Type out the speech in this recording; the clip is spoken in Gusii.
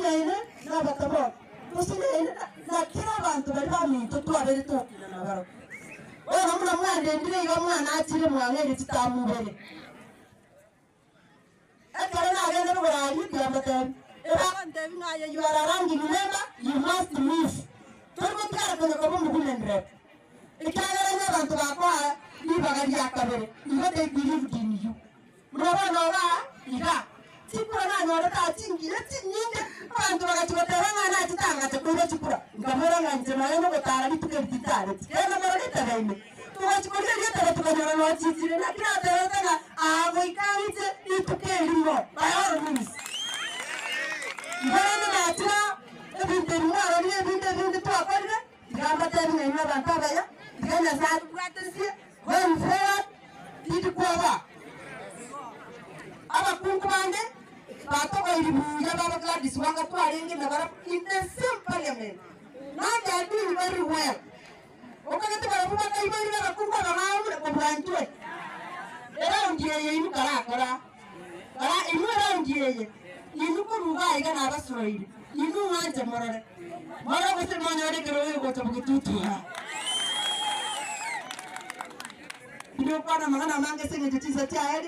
Tosinyaine nabataboki, tosinyaine na kera abanto baria baminto twabeire togokina nabarabwo. Bono buna mwandendire iga mwanachire mwang'eire chitamu ibere. Ekero nagenda boboraria tiambatebi, ebagontebia ng'a aye you are a ranking member, you must move. Tori gotigara konya koba omowomen rep. Ekiagera onye abanto bakoa ribaga ria kabere, igo they believed in you. Buna bono igaa iga, chikura nanyorete aa chingiya chinyinge, abanto bagachia goteba ng'a nachete angache koiba chikura, nkabora ng'a inche nonya nogotara rituko eri tintareti. Genda morore etebe ime. Togochia korigereria etebe tokanyora nochichire, naki natebete ng'a aa goika ang'iche rituko erimo, by all means. Igo rende nachire aa, ebinto ebi mwarorire ebinde ebinde twakorire, tiga mbatebi ng'a inwe abanto abaya, tiga Nyasae atobwatesie, going forward, tindi kwoboa. Abakungu bande batogoiri buya baba Gladys Wanga twarenge nabarabwo in the same parliament, now they are doing very well. Okagete barabwo bakaiboirwe abakungu abang'ao buna kobua intwe. Eraundi eye inwe karakora kara inwe eraundi eye inwe korwa iga aiga nabasoroire inwe ng'anche morore morore gose monyore ekerogo gegocha bogetutu aa. Tindi gokwana amang'ana amange ase eng'encho chinsa chiaerire.